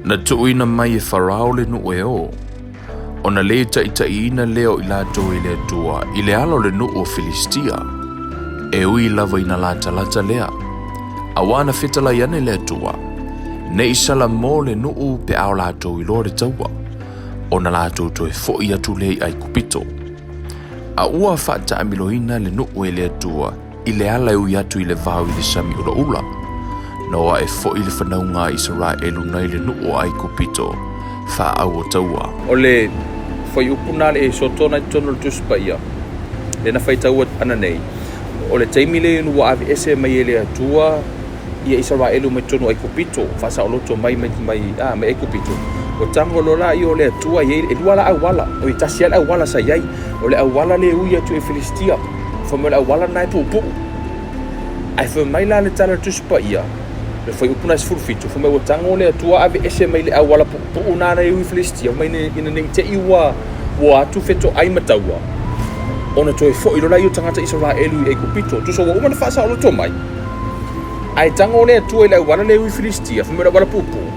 Na tuuina mai e Farao le nuu e o, ona lē taʻitaʻiina lea o i latou e le Atua i le ala o le nuu o Filistia, e ui lava ina latalata lea. Auā na fetalai ane le Atua, ne i salamo le nuu pe a o latou iloa le taua, ona latou toe foʻi atu lea i Aikupito. A ua faataamiloina le nuu e le Atua i le ala e ui atu i le vao i le sami ulaula. Na o aʻe foʻi le fanauga a Isaraelu nai le nuu o Aikupito, faaau o taua. O le fuaiupu na le Esoto na i totonu o le Tusi Paia, lea na faitaua ananei, o le taimi lea ua aveese mai e le Atua ia Isaraelu mai totonu o Aikupito, faasaoloto mai mai mai a mai Aikupito. Ua tago loa laia o le Atua e i ai, e lua la auala, oi tasi lava le auala sa i ai, o le auala lea e ui atu i Filistia, fai mai o le auala lena e puupuu. Ae fai mai la le tala a le Tusi Paia, le fuaiupu lena e 17, fai mai ua tago le Atua aveese mai le auala puupuu lena na e ui i Filistia, fai mai ina ne i te i ua ua atu fetoai ma taua, ona toe foi loa laia o tagata Isaraelu i Aikupito. Tusa ua uma ona faasaoloto mai. Ae tago le Atua i le auala lea e ui i Filistia, fai mai o le auala puupuu.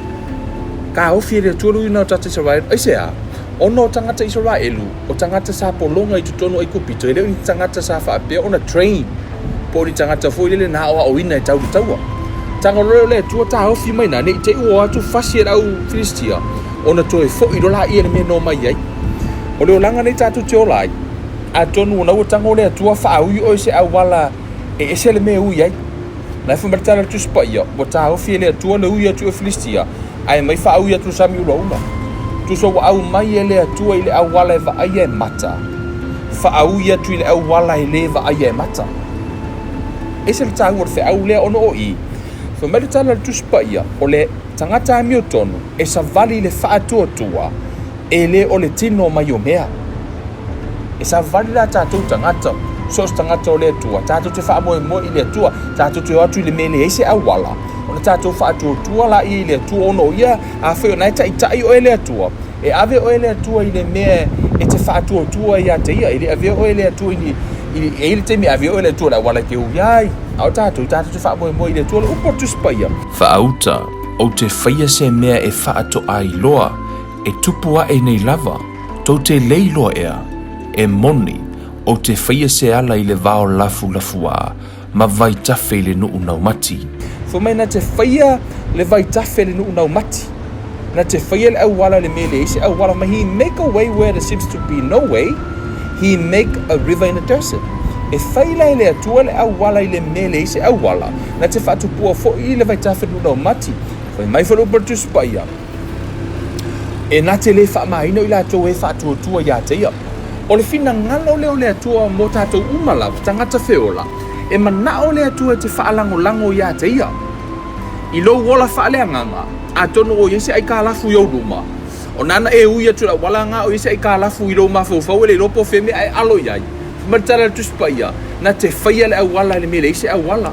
Taofi e le Atua le uiga o tagata Isaraelu. Aisea? Ona o tagata Isaraelu, o tagata sa pologa i totonu o Aikupito, e le o ni tagata sa faapea ona train, po o ni tagata foi lele na aoaoina e tau le taua. Tago loa lea o le Atua taofi mai ina, ne i te i ua o atu fasi e le au Filistia, ona toe foi loa laia i le mea na omai ai. O le olaga nei tatou te ola ai, atonu ona ua tago le Atua faaui oe i se auala e ese le mea e ui ai. Na e fai mai le tala a le Tusi Paia, ua taofi e le Atua le ui atu e Filistia, ae mai faaui atu le sami ulaula. Tusa ua aumai e le Atua i le auala e vaaia e mata, faaui atu i le auala e le vaaia e mata. Ese le taua o le feau lea ona o i, fai mai le tala a le Tusi Paia, o le tagata amiotonu e savali i le faatuatua, e le o le tino mai o mea. E savali la tatou tagata, so o se tagata o le Atua, tatou te faamoemoe i le Atua, tatou te o atu i le mea e leai se auala, ona tatou faatuatua laia i le Atua ona o ia, afai o na e taitai oe le Atua, e ave oe le Atua i le mea e te faatuatua ia te ia, e le avea oe le Atua i le, i le, e i ai le taimi e ave oe le Atua i le auala e te ui ai, a o tatou, tatou te faamoemoe i le Atua, o le upu a le Tusi Paia. Faauta, ou te faia se mea e faatoailoa E tupu aʻe nei lava, tou te le iloa ea, e moni, ou te faia se ala i le vao lafulafuā ma vaitafe i le nuu naumati. Fai mai na te faia le vaitafe i le nuu naumati, na te faia le auala i le mea e leai se auala, fai mai he make a way where there seems to be no way, he make a river in a desert. E fai la e le Atua le auala i le mea e leai se auala, na te faatupua foi le vaitafe i le nuu naumati. Fai mai foi le upu a le Tusi Paia, E na te le faamaina i latou e faatuatua ia te ia. O le finagalo lea o le Atua mo tatou uma lava, tagata feola, e manao le Atua e te faalagolago ia te ia. I lou ola faaleagaga, atonu o i ai se aikalafu i ou luma, o nana e ui atu i le auala ga o i ai se aikalafu i lou mafaufau e le iloa po o fea mea e alo i ai. Fai mai le tala a le Tusi Paia, na te faia le auala i le mea e leai se auala.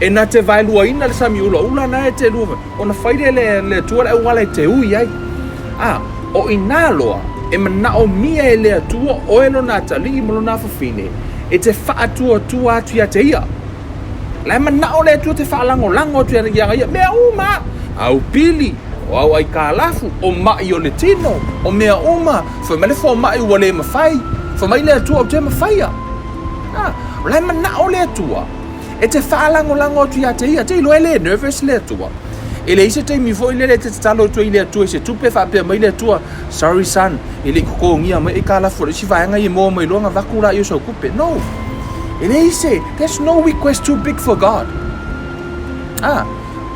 E na te vaeluaina le sami ulaula na e te lua ona fai lea le, le Atua le auala e te ui ai. A, o inā loa, e manaomia e le Atua oe lona atalii ma lona afafine, e te faatuatua atu ia te ia. La e manao le Atua te faalagolago atu ia ia, mea uma, au pili, o au aikalafu, o maʻi o le tino, o mea uma, fai mai le fomai ua le mafai, fai mai le Atua ou te mafaia. A, o la e manao le Atua e te faalagolago atu ia te ia. Te iloa e le nervous le Atua. E leai se taimi foi lele e te tatalo atu ai i le Atua i se tupe faapea mai le Atua, sorry son, e le i totogia mai aikalafu a le isi vaega ia e maua mai loa ona avatu laia o sau tupe. No. E leai se, there's no request too big for God. Ah,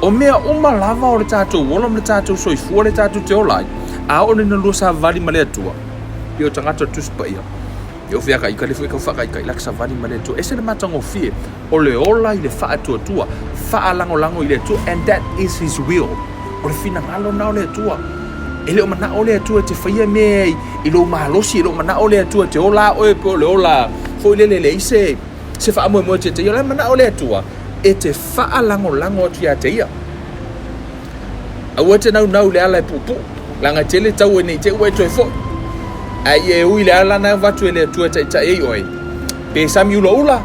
o mea uma lava o le tatou ola ma le tatou soifua le tatou te ola ai, a oo ina lua savali ma le Atua, pei o tagata o le Tusi Paia, E ofi a ka ikale foi kau whakaikai lak savali ma le Atua. Ese le matagofie o le ola i le faatuatua, faalagolago i le Atua, and that is his will. O le finagalo na o le Atua. E le o manao le Atua e te faia mea i lou malosi, e le o manao le Atua e te ola oe pe o le ola foi lele leai se se faamoemoe te te ia. O le manao le Atua e te faalagolago atu ia te ia. Aua e te naunau i le ala e puupuu, leaga e tele taua ne i te i ua e toe foi. Ae ia e ui i le ala na e avatu e le Atua e taitai ai oe, pe sami ulaula,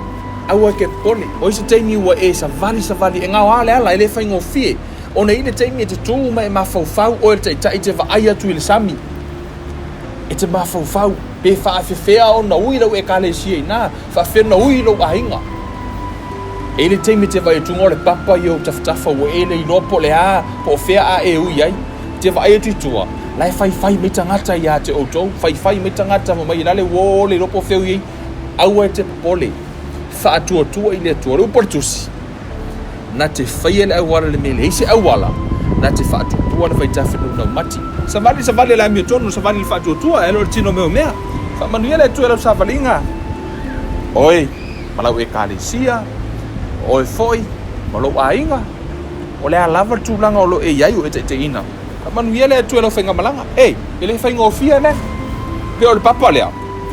aua e te popole. O ai se taimi ua e savali savali, e gaoa le ala, e le faigofie. Ona e i ai le taimi e te tu ma e mafaufau oe le taitai e te vaai atu i le sami. E te mafaufau pe faafefea ona ui lau ekalesia i ina, faafefea ona ui lou aiga. E i ai le taimi e te vaai atu o le papa i ou tafatafa ua e le iloa po o le a, po o fea a e ui ai. E te vaai atu i tua, la e faifai mai tagata ia te outou, faifai mai tagata fai mai la le ua le iloa po o fea ui ai. Aua e te popole, faatuatua i le Atua. O le upu a le Tusi, na te faia le auala i le mea e leai se auala, na te faatuatua le vaitafe i lona mati. Savali, savali e le amiotonu, savali i le faatuatua, e le o le tino meamea. Faamanuia le Atua i lau savaliga, oe ma lau Ekalesia, oe foi ma lou aiga, o le a lava le tulaga o lo o e i ai o e taitaiina. Faamanuia le Atua i lau faigamalaga. Ei, e le faigofie mea. Pei o le papa lea,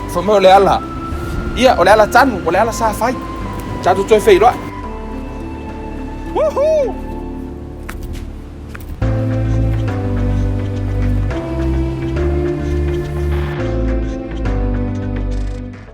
fai mai o le ala, ia, o le ala tanu, o le ala sa fai. Tatou toe feiloai. Woohoo!